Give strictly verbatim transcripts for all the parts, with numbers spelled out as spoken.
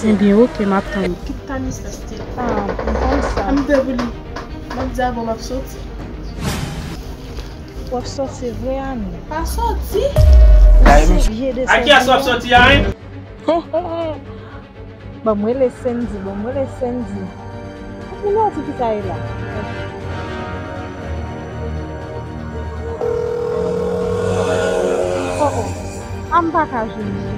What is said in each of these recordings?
Ebyen, oke, m ap tann. Kit Tanis la, still. Ah, m konn sa. Ann fè pou li. M ap di avan m ap soti. W ap soti vre, Ani? Pa soti. Ou serye de sa? A kiyès w ap soti a, hein? Ban m rele Sendy, ban m rele Sendy. Moun nan ti ki sa ye la? Oh, oh. A m pa ka jwenn li.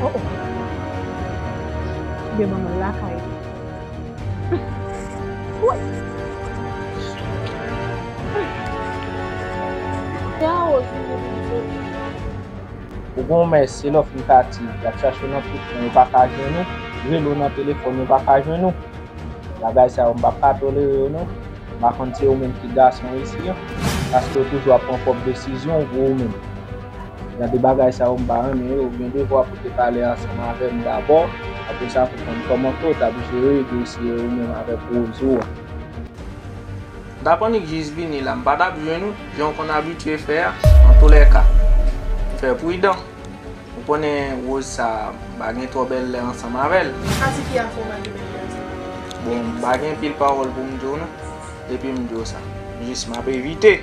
Oh, oh. Ebyen, ban m al lakay li. Woy! Ou gen yon mès, se lòf m ka di, y ap chache w nan tout kwen, yo pa ka jwenn ou, rele w nan telefòn, yo pa ka jwenn ou. Bagay sa yo, m p ap ka tolere yo, non. M pa konn si ou menm ki gason isi an, paske ou toujou ap pran pwòp desizyon w pou ou menm. Jan de bagay sa yo m pa renmen yo, ou gen devwa pou te pale ansanm avè m dabò, apre sa pou konn kòman ke w t ap jere dosye ou menm avèk Rose ou a. M t ap annik jis vini la, m pa t ap jwenn ou, jan w konn abitye fè a, antoulèka, fè pridan. Ou konnen Rose sa, m pa gen twò bèl lè ansanm avè l. Pati ki afè w pa gen bèl lè ansanm avè l? Bon, m pa gen pil pawòl pou m di w non, depi m di w sa. Jis m ap evite.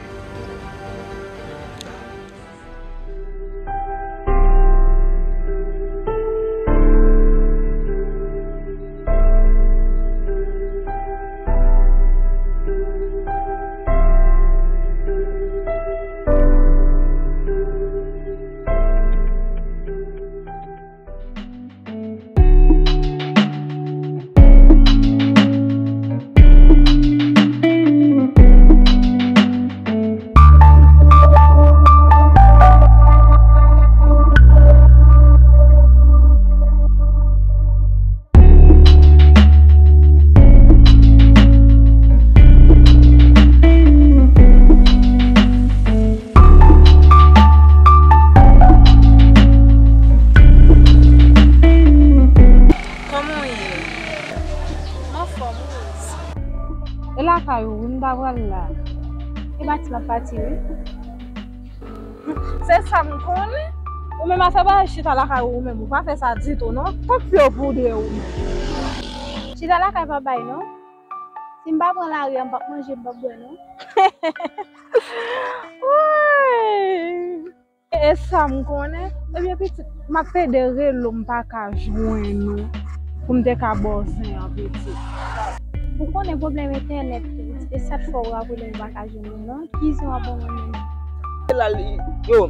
Kòman w ye? M anfòm, Rose. E lakay ou wi m ta pral la. E pati m ap pati wi. Se sa m konnen. Ou menm afè pa chita lakay ou menm, ou pa fè sa ditou non. Tanpri w pou de ou menm. Chita lakay pa bay non. Si m pa pran lari a, m p ap manje, m p ap bwè non. Woy! E sa m konnen. Ebyen pitit, m ap pede rele w, m pa ka jwenn ou pou m te ka ba w zen an pitit. Ou konnen pwoblèm entènèt pitit, e sa k fè w raple m pa ka jwenn ou non. Ki zen w ap ban mwen menm? Yo,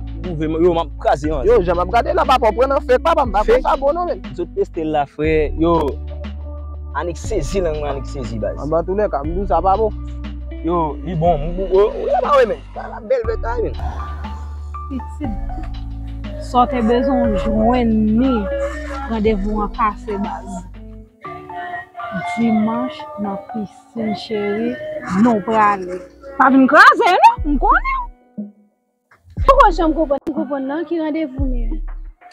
yo, m ap kraze an. Yo, jan m ap gade la, papa, w pran nan fèk, papa, m pa konn sa bon non, men. M sot teste l la, frè. Yo, annik sezi lang mwen, annik sezi, baz. Anba toulèka, m di w sa pa bon. Yo, li bon, m, m, yo, yo, pa wè, men. Sa la bèl bèt la, men. Pitit, sa w te bezwen w jwenn li, randevou an kase, baz. Dimanch nan pisin, cheri, nou prale. Pa vin kraze, non, m konnen w. Ou poko janm konprann, konprann nan ki randevou li ye.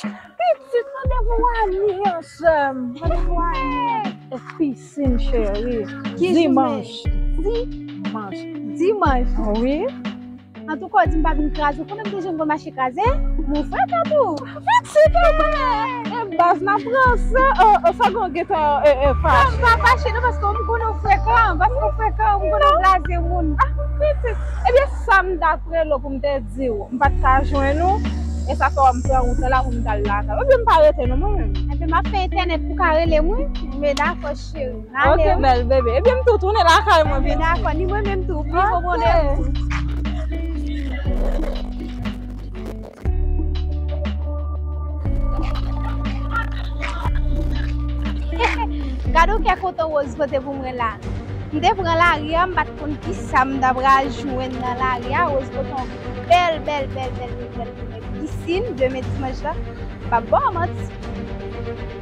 Pitit, randevou Ani an, sè m. Randevou Ani an. E pisin, cheri. Ki jou men? Dimanch. Dimanch. Dimanch. Wi. Antouka, w di m pa vin kraze. Ou konnen m te janm konn mache kraze? Mwen frekan tou. Pitit, e baz, n ap ranse, e, e, sa gen gentan, e, e, fache. Non, m pa fache non, paske m konnen w frekan, paske w frekan, m konnen w blaze moun. Ah, pitit. Ebyen, sa m t ap rele w pou m te di w, m pa t ka jwenn ou, e sa fè m pran wout la pou m t al lakay ou. Ebyen, m pa rete non, mwen menm. Ebyen, m ap fè entènèt pou w ka rele m, wi. Men dakò, cheri. Ale, wi. Oke, bèl bebe. Ebyen, m tou tounen lakay mwen, pitit. Ebyen, dakò, ni mwen menm tou. Pi bon, bon, oke. Gade yon kè kontan Rose pote pou mwen la. M te pran lari a, m pa t konn kisa m ta pral jwenn nan lari a. Rose pote yon bèl, bèl, bèl, bèl, bèl, bèl, bèl pisin demen dimanch la. M p ap ba w manti.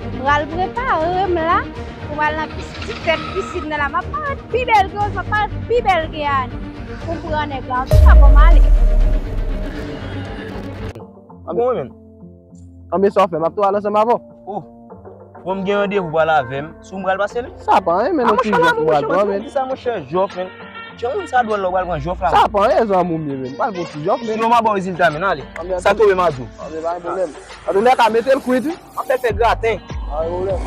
M pral prepare m la pou m al nan pis-, ti fèt pisin nan la. M ap parèt pi bèl ke Rose, m ap parèt pi bèl ke Ani. Pou m pran nèg la. Antouka, ban m ale. Bon, men. Konbyen sa w fè? M ap tou al ansanm avè w. Oh. Bon, m gen randevou pral avè m. Si w m pral pase li? Sa pa anyen, men, non, ti Jòf m pral pran, men. Kisa, monchè, Jòf, men? Jan moun sa dwòl la, w pral pran jòf la. Sa pa anyen, zanmi w m ye, men. M pral pran ti jòf, men. Sinon, m a ba w rezilta, men, ale. Sa tonbe, m a di w. Anben, pa gen pwoblèm. Antouka, mete l kwit, wi. M ap fè l fè graten. Pa gen pwoblèm.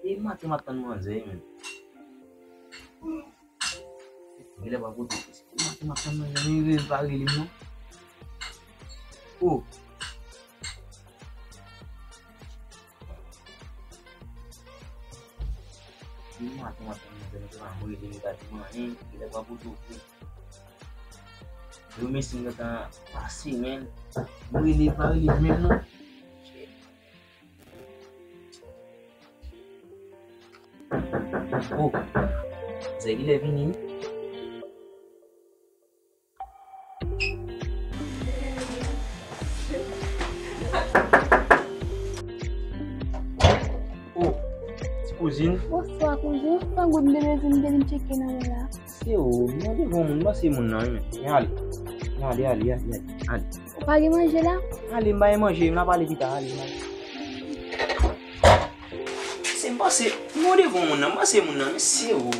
E maten m ap tann manzè, men. Genlè pa pote. Maten m ap tann manzè, men rele pa rele m non. Oh. Depi maten m ap tann manzè, m te pa rele, li pa di m anyen, genlè pa pote. Yo, mesye, m gentan pase, men. M rele, pa rele menm non. Oh, zè kilè vini? Oh, ti kouzin. Bonswa, kouzin. San goud m te bezwen, m te vin tcheke nan men la. Se ou, m mande pou moun, m panse moun nan, wi, men. Men ale. Men ale, ale, ale, ale, ale. Ou pa gen manje la? Ale, m ba manje, n a pale pita, ale, ale. Se m panse, m mande pou moun nan, m panse moun nan, men se ou.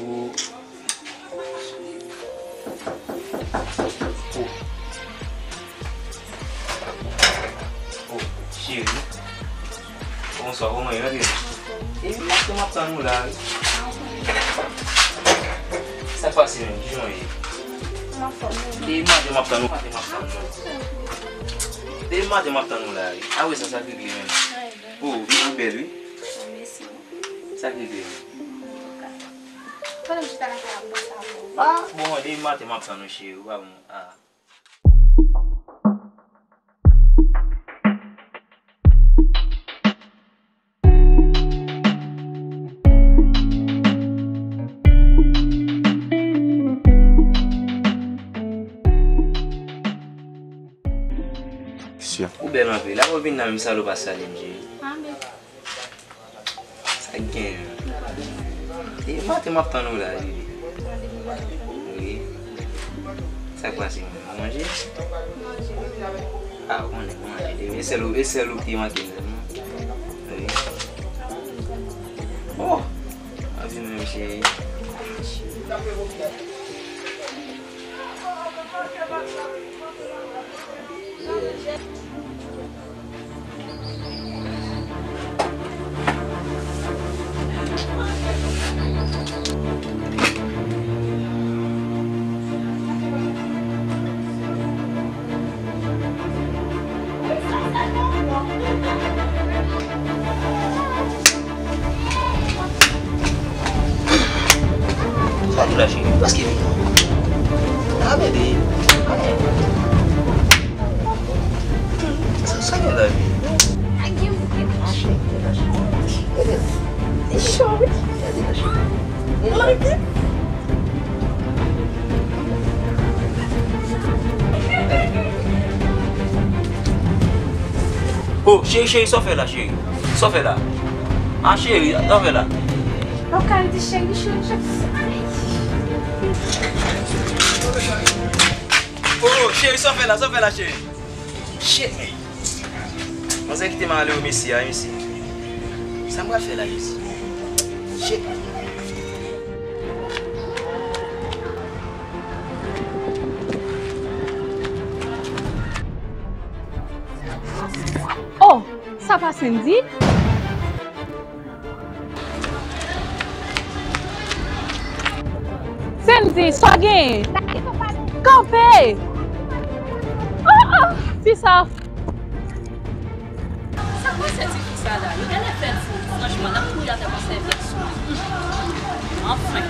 Oh. Oh, cheri. Bonswa, kòman w ye? Rantre. E maten m ap tann ou la, wi. Sa k pase menm? Kijan w ye? M anfòm, wi. E maten m ap tann ou, maten m ap tann ou. E maten m ap tann ou la, wi. Apre sa, sa k regle menm? Anyen, byen. Oh, ou bèl, wi. Mèsi. Sa k regle menm? Antouka. Pandan m chita lakay la, m panse a ou. Ah, bon, de maten m ap tann ou, cheri, ou pa bon. Ah. Ou bèl anpil. Apre w vin la menm, salopri pa salye m, cheri. Ah, men. Sa k gen? E maten m ap tann ou la, wi. Wi. Sa k pase, ou manje? Ah, ou konnen, ou manje. E sèl ou, e sèl ou ki manke m sèlman. Wi. Oh! Anvi menm, cheri. Sa tou la, cheri? Paske vin. A, bebe. Sa, sa gen la, vi? Li cho, wi. Oh, cheri, cheri, sa w fè la, cheri? Sa w fè la? Ah, cheri, sa w fè la? Ou ka di cheri, cheri, cheri. Oh, cheri, sa w fè la, sa w fè la, cheri? Shit, man. Manzè kite m ale, wi, mesye, a, mesye. Sa m pral fè la, mesye? Shit. Oh, sa pa Sendy? Sendy, sa w genyen? Kanpe! Oh, oh, fi sa. Sa k pase ti fi sa la? Yo genlè fè l fou. Franchman, l ap kouri atè kon sèvyèt sou li. Anfen.